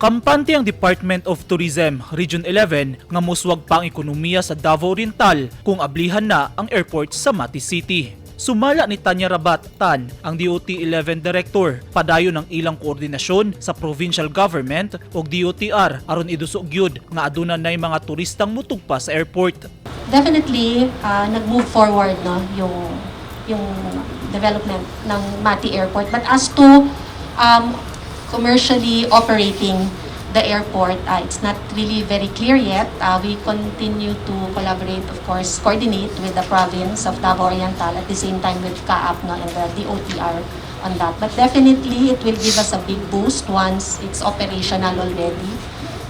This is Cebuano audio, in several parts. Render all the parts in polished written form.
Kampante ang Department of Tourism Region 11 nga muswag pa ang ekonomiya sa Davao Oriental kung ablihan na ang airport sa Mati City. Sumala ni Tanya Rabat Tan, ang DOT 11 Director, padayon ang ilang koordinasyon sa provincial government ug DOTR aron idusog gyud nga aduna nay mga turistang mutugpa sa airport. Definitely, nag-move forward, no, yung development ng Mati Airport. But as to commercially operating the airport, it's not really very clear yet. We continue to collaborate, of course, coordinate with the province of Davao Oriental, at the same time with CAAP, no, and the DOTR on that. But definitely, it will give us a big boost once it's operational already.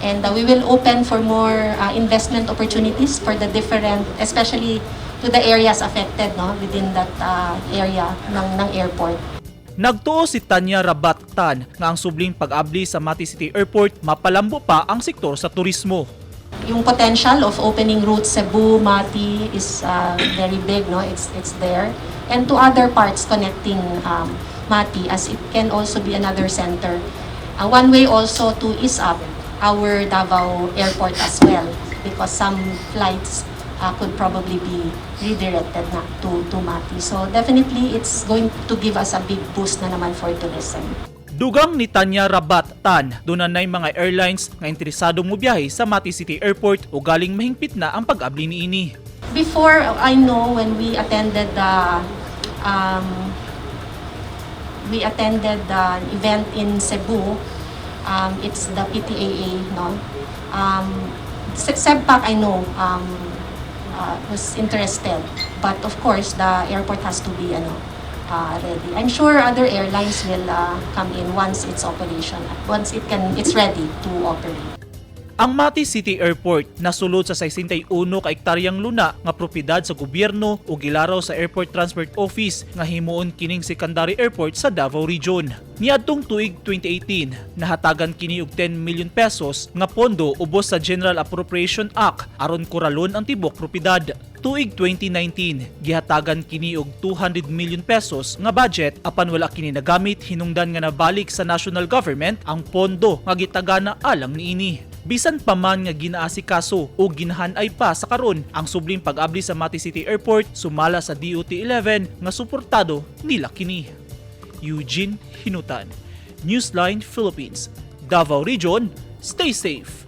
And we will open for more investment opportunities for the different, especially to the areas affected, no, within that area ng airport. Nagtuo si Tanya Rabat Tan nga ang subling pag-abli sa Mati City Airport mapalambo pa ang sektor sa turismo. Yung potential of opening routes Cebu, Mati is very big, no? It's there. And to other parts connecting Mati, as it can also be another center. One way also to ease up our Davao Airport as well, because some flights could probably be redirected na to Mati. So definitely it's going to give us a big boost na naman for tourism. Dugang ni Tanya Rabat Tan, duna nay mga airlines nga interesado mobiyahe sa Mati City Airport o galing mahingpit na ang pag-abli niini. Before, I know when we attended the event in Cebu, it's the PTAA, no? CebPac, I know, was interested. But of course, the airport has to be ano, ready. I'm sure other airlines will come in once it's operation, once it's ready to operate. Ang Mati City Airport nasulod sa 61 ka ektaryang luna nga propiedad sa gobyerno ug gilaraw sa Airport Transport Office nga himuon kining secondary airport sa Davao Region. Niadtong tuig 2018, nahatagan kini og 10 million pesos nga pondo ubos sa General Appropriation Act aron kuralon ang tibok propiedad. Tuig 2019, gihatagan kini og 200 million pesos nga budget apan wala kini nagamit hinungdan nga nabalik sa national government ang pondo nga gitagana alang niini. Bisan pa man nga ginaasikaso o ginahanay pa sa karon ang subling pag-abli sa Mati City Airport, sumala sa DOT 11 nga suportado nila kini. Eugene Hinutan, Newsline Philippines, Davao Region, stay safe.